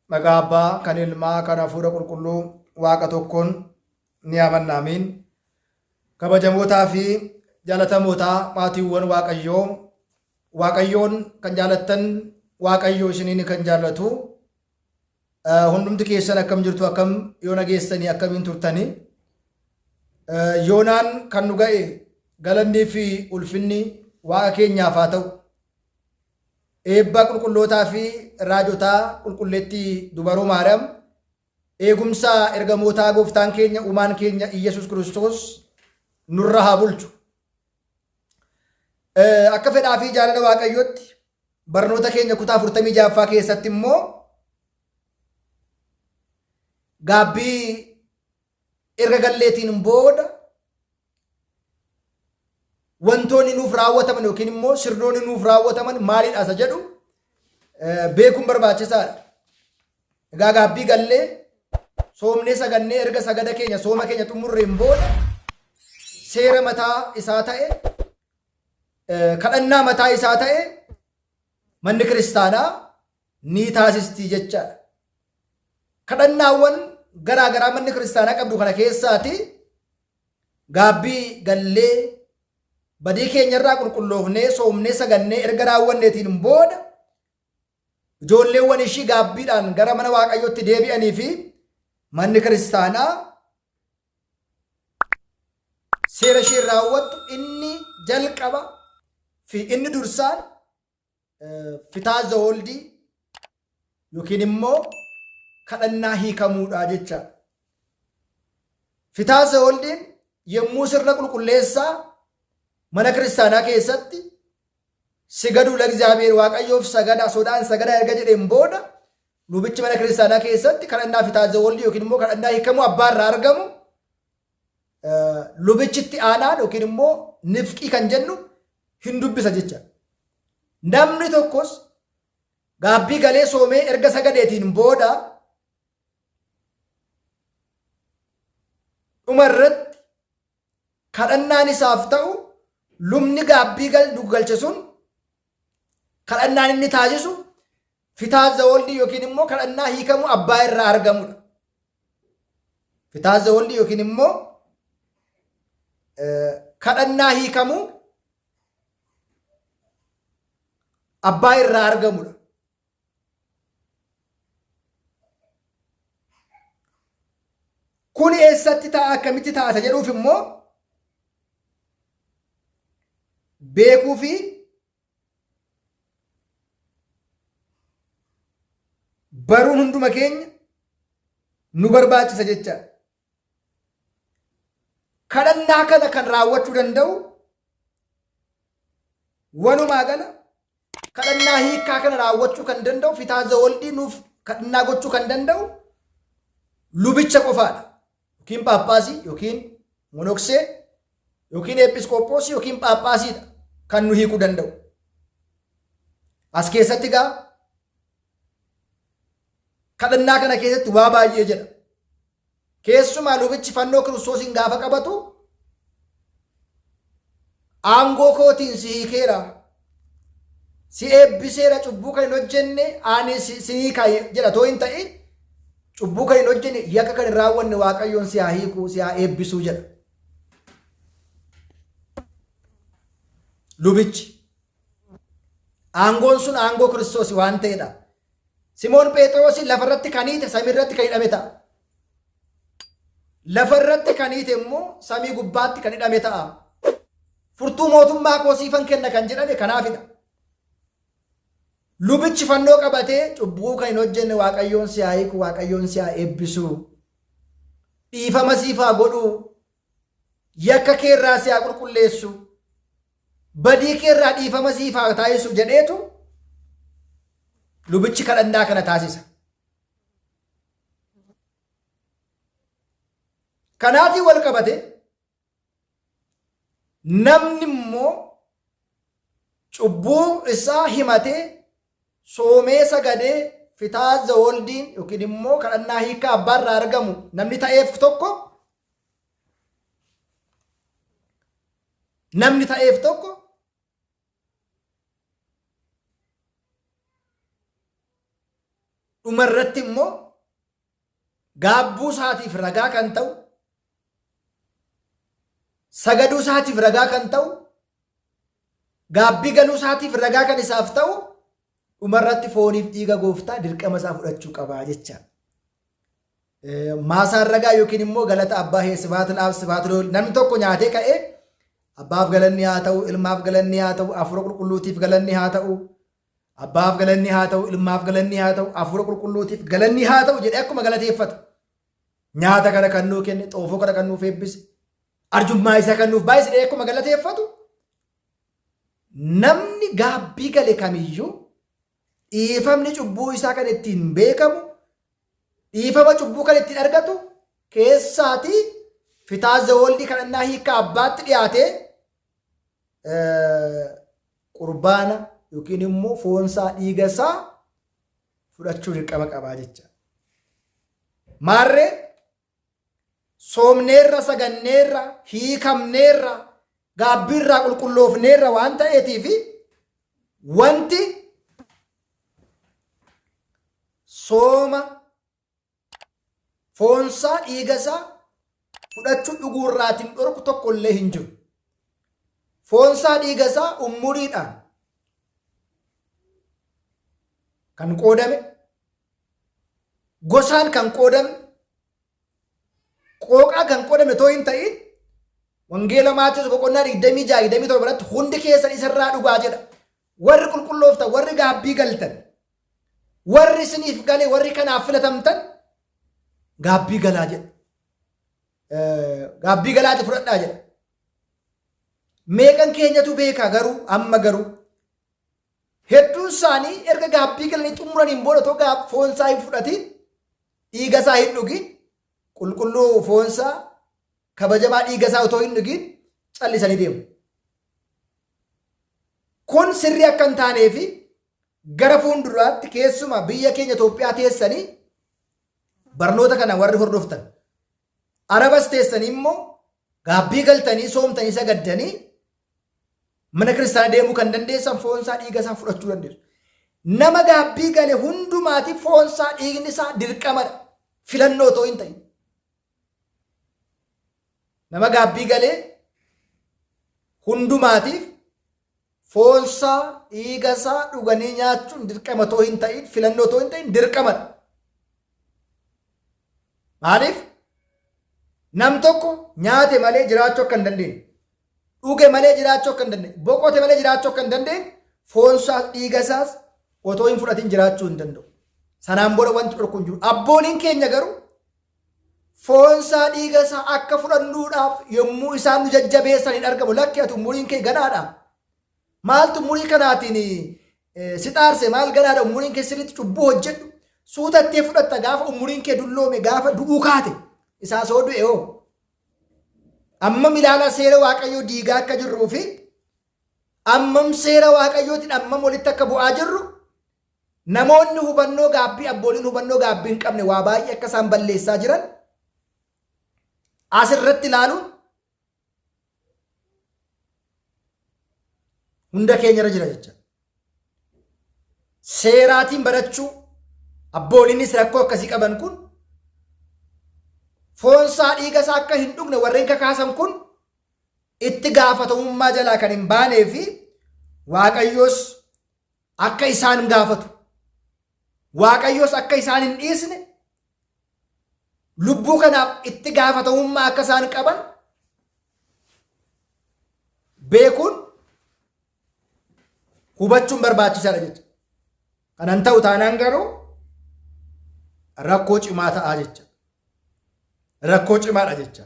Maqaa Abbaa, kan Ilmaa, kan Hafuura Qulqulluu Waaqa tokkoon ni amanna. Amiin. Kabajamootaa fi jaalatamootaa maatiiwwan Waaqayyoo, Waaqayyoon kan jaalattan Waaqayyo isiniin kan jaallatu hundumti keessan akkam jirtu akkam yoona geessanii akkamiin turtanii yoonaan kan nu ga'e galannii fi ulfinni Waaqa keenyaaf haa ta'u. Eebba qulqullootaa fi raajotaa qulqulleettii dubaroo Maariyaam, eegumsa ergamootaa gooftaan keenya uumaan keenya Iyyasuus Kiristoos nurra haa bulchu. Akka fedhaa fi jaalala Waaqayyootti barnoota keenya kutaa 46ffaa keessatti immoo gaabbii erga galleetiin booda wantoonni nuuf raawwataman yookiin immoo sirnoonni nuuf raawwataman maalidha isa jedhu beekuun barbaachisaadha. Egaa gaabbii gallee soomnee sagannee erga sagada keenya sooma keenya xumurreen booda seera mataa isaa ta'e kadhannaa mataa isaa ta'e manni kiristaanaa ni taasisti jechaadha. Kadhannaawwan garaa garaa manni kiristaanaa qabdu kana keessaati gaabbii gallee badii keenyarraa qulqulloofnee soomnee sagannee erga raawwanneetiin booda ijoolleewwan ishii gaabbiidhaan gara mana waaqayyootti deebi'anii fi manni kiristaanaa seera isheen raawwattu inni jalqaba fi inni dursaan fitaa zawooldii yookiin immoo kadhannaa hiikamuudha jecha. Fitaa zawoldiin yommuu sirna qulqulleessaa mana kiristaanaa keessatti sigaduu lagzaabeer waaqayyoof sagada sodaan sagada erga jedheen booda lubichi mana kiristaanaa keessatti kadhannaa fitaa zawoldii yookiin immoo kadhannaa hiikamuu abbaa irraa argamu lubichitti aanaan yookiin immoo nifqii kan jennu hin dubbisa jecha. Namni tokkos gaabbii galee soomee erga sagadeetiin booda dhuma irratti kadhannaan isaaf ta'u lubni gaabbii galche sun kadhannaan inni taasisu fitaa zawoldi yookiin immoo kadhannaa hiikamu abbaa irraa argamudha. Fitaa zawoldi yookiin immoo kadhannaa hiikamu abbaa irraa argamudha. Kun eessatti ta'a akkamitti ta'a isa jedhuuf immoo beekuu fi baruun hunduma keenya nu barbaachisa jecha. Kadhannaa kana kan raawwachuu danda'u walumaa gala kadhannaa hiikkaa kana raawwachuu kan danda'u fitaa zawoldii nuuf kadhannaa gochuu kan danda'u lubicha qofaadha. Yookiin paappaasii yookiin monoksee yookiin eephiskooppoosii yookiin paappaasiidha kan nu hiikuu danda'u. As keessatti gaa kadhannaa kana keessatti waa baay'ee jedha. Keessumaa lubichi fannoo Kiristoosiin gaafa qabatu aangoo kootiin si hiikeera, si eebbiseera cubbuu kan hin hojjenne ani si hiika jedha too hin ta'in cubbuu kan hin hojjenne yakka kan hin raawwanne Waaqayyoon si haa hiiku si haa eebbisuu jedha. Lubichi aangoon sun aangoo Kiristoos waan ta'edha. Simoon Pheexiroosiin lafa irratti kan hiite samii irratti kan hidhame ta'a. Lafa irratti kan hiite immoo samii gubbaatti kan hidhame ta'a. Furtuu mootummaa koo siifan kenna kan jedhame kanaafidha. Lubichi fannoo qabatee cubbuu kan hin hojjenne Waaqayyoon si haa hiiku, Waaqayyoon si haa eebbisu. Dhiifama siif haa godhu. Yakka keerraa si haa qulqulleessu. Badii keerraa dhiifama siif haa taasisu jedheetu lubichi kadhannaa kana taasisa. Kanaatiin wal qabate namni immoo cubbuu isaa himatee soomee sagadee fitaa zawoldiin yookiin immoo kadhannaa hiikkaa abbaarraa argamu namni ta'eef tokko namni ta'eef tokko Dhumarratti immoo gaabbuu isaatiif ragaa kan ta'u, sagaduu isaatiif ragaa kan ta'u, gaabbii galuu isaatiif ragaa kan isaaf ta'u, dhumarratti fooniif dhiiga gooftaa dirqama isaa fudhachuu qaba jecha. Maasaan ragaa yookiin immoo galata abbaa hee sibaat laab sibaat lool namni tokko nyaatee ka'ee abbaaf galanni haa ta'u, ilmaaf galanni haa ta'u, hafuura qulqulluutiif galanni haa ta'u, Abbaaf galanni haa ta'u, ilmaaf galanni haa ta'u, hafuura qulqulluutiif galanni haa ta'u jedhee akkuma galateeffatu. Nyaata kana kan nuu kenne, xoofoo kana kan nuuf eebbise, arjummaa isaa kan nuuf baay'ise jedhee akkuma galateeffatu, namni gaabbii gale kamiyyuu dhiifamni cubbuu isaa kan ittiin beekamu, dhiifama cubbuu kan ittiin argatu keessaatii fitaa zawoldii kadhannaa hiikkaa abbaatti dhiyaatee qurbaana yookiin immoo foonsaa dhiiga isaa fudhachuu dirqama qabaa jecha. Maarree soomneerra, saganneerra, hiikamneerra, gaabbiirraa qulqulloofneerra waan ta'eetiif wanti sooma Foonsaa dhiigasaa fudhachuu dhuguurraatiin dhorku tokko illee hin jiru. Foonsaa dhiigasaa ummuriidhaan kan qoodame, gosaan kan qoodame, qooqaa kan qoodame too hin ta'in Wangeela Maatewos boqonnaa 26 27 irratti hundi keessan isarraa dhugaa jedha. Warri qulqullooftan, warri gaabbii galtan, warri isiniif gale, warri kanaaf filatamtan gaabbii galaa jedha. Gaabbii galaati fudhadhaa jedha. Meeqan keenyatu beeka garuu amma garuu hedduun isaanii erga gaabbii galanii xumuraniin booda otoo foon isaa hin fudhatiin dhiiga isaa hin dhugin qulqulluu foon isaa kabajamaa dhiiga isaa otoo hin dhugin callisanii deemu. Kun sirrii akka hin taanee fi gara fuulduraatti keessumaa biyya keenya Itoophiyaa teessanii barnoota kana warri hordoftan Arabas teessanii immoo gaabbii galtanii soomtanii sagaddanii mana kiristaanaa deemuu kan dandeessan foonsaa dhiiga isaa fudhachuu dandeessu. Nama gaabbii gale hundumaatiif foonsaa dhiigni isaa dirqamadha. Filannoo otoo hin ta'in. Nama gaabbii galee hundumaatiif foonsaa dhiigasaa dhuganii nyaachuun dirqama otoo hin ta'in filannoo otoo hin ta'in dirqamadha. Maaliif? Nam tokko nyaate malee jiraachuu akka hin dandeenye, dhuge malee jiraachuu akka hin dandeenye, boqote malee jiraachuu akka hin dandeenye, foonsaas dhiigasaas otoo hin fudhatin jiraachuu hin danda'u. Sanaan booda wanti dhorku hin jiru. Abbooliin keenya garuu foonsaa dhiiga isaa akka fudhannuudhaaf yommuu isaan nu jajjabeessan hin argamu. Lakki ati umuriin kee ganaadha. Maaltu umurii kanaatiin si xaarse maal ganaadha umuriin kee sirriitti cubbuu hojjedhu. Suutattee fudhatta gaafa umuriin kee dulloome gaafa du'uu kaate isaa soo du'e hoo. Ammam ilaalaa seera Waaqayyoo diigaa akka jirruu fi ammam seera Waaqayyootiin ammam walitti akka bu'aa jirru Namoonni hubannoo gaabbii abbooliin hubannoo gaabbii hin qabne waa baay'ee akka isaan balleessaa jiran asirratti ilaaluun hunda keenyarra jira jecha. Seeraatiin barachuu abbooliinis rakkoo akkasii qaban kun foonsaa dhiiga isaa akka hin dhugne warreen kakaasan kun itti gaafatamummaa jalaa kan hin baanee fi Waaqayyoos akka isaan gaafatu, Waaqayyos akka isaan hin dhiisne, lubbuu kanaaf itti gaafatamummaa akka isaan qaban beekuun hubachuun barbaachisaadha jecha. Kanan ta'u taanaan garuu rakkoo cimaa ta'aa jecha. Rakkoo cimaadha jecha.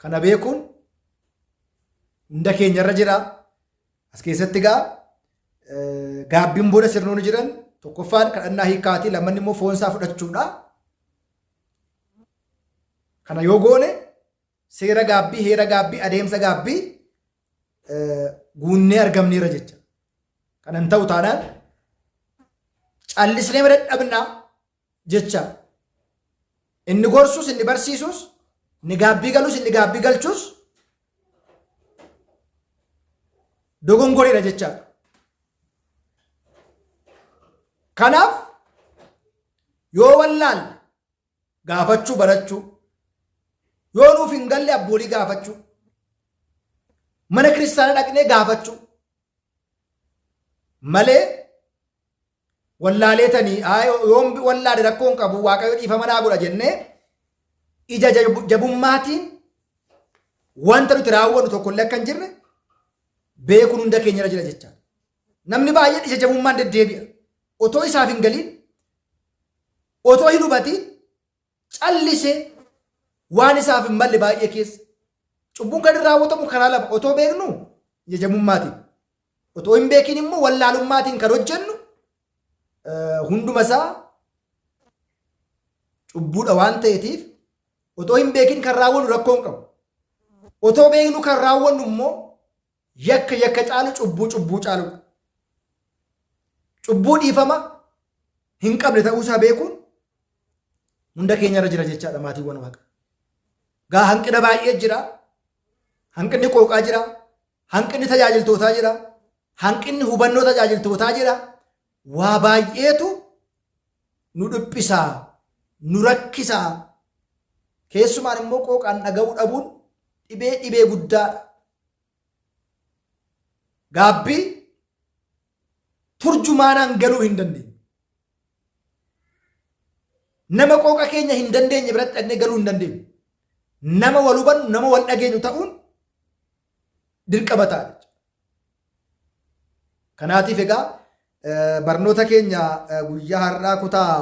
Kana beekuun hunda keenyarra jira. As keessatti egaa gaabbiin booda sirnoonni jiran tokkoffaan kadhannaa hiikkaati lammanni immoo foonsaa fudhachuudha. Kana yoo goone seera gaabbii, heera gaabbii, adeemsa gaabbii guunnee argamneera jecha. Kana hin ta'u taanaan callisnee bira dadhabnaa jecha. Inni gorsus, inni barsiisus, inni gaabbii galus, inni gaabbii galchus dogongoreera jechaadha. Kanaaf Yoo wallaalle gaafachuu barachuu. Yoo nuuf hin galle abboolii gaafachuu. Mana kiristaanaa dhaqnee gaafachuu. Malee wallaaleetanii yoon wallaale rakkoo hin qabu waaqayyo dhiifama naa godha jennee ija jabummaatiin wanta nuti raawwannu tokkollee akka hin jirre beekuun hunda keenyarra jira jechaadha. Namni baay'een ija jabummaan deddeebi'a. Otoo isaaf hin galiin, otoo hin hubatiin callisee waan isaaf hin malle baay'ee keessa. Cubbuun kan irraa raawwatamu karaa lama otoo beeknu ija jabummaatiin. Otoo hin beekiin immoo wallaalummaatiin kan hojjennu hunduma isaa cubbuudha waan ta'eetiif otoo hin beekiin kan raawwannu rakkoo hin qabu. Otoo beeknu kan raawwannu immoo Yakka yakka caalu cubbuu cubbuu caaludha. Cubbuu dhiifama hin qabne ta'uusaa beekuun hunda keenyarra jira jechaadha maatiiwwan waaqa. Gaa hanqina baay'ee jira. Hanqinni qooqaa jira. Hanqinni tajaajiltootaa jira. Hanqinni hubannoo tajaajiltootaa jira. Waa baay'eetu nu dhiphisaa, nu rakkisaa. Keessumaan immoo qooqaan dhaga'uu dhabuun dhibee dhibee guddaadha. Gaabbii turjumaanaan galuu hin dandeenyu. Nama qooqa keenya hin dandeenye biratti dhaqnee galuu hin dandeenyu. Nama wal hubannu, nama wal dhageenyu ta'uun dirqama ta'a. Kanaatiif egaa barnoota keenya guyyaa har'aa kutaa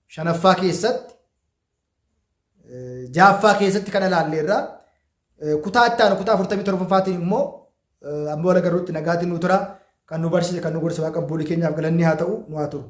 45ffaa keessatti 6ffaa keessatti kana ilaalleerra. Kutaa itti aanu kutaa 47ffaatiin immoo amma wal agarruutti nagaatiin nu tura. Kan nu barsiise kan nu gorse waaqa abboolii keenyaaf galanni haa ta'u nu haa turu.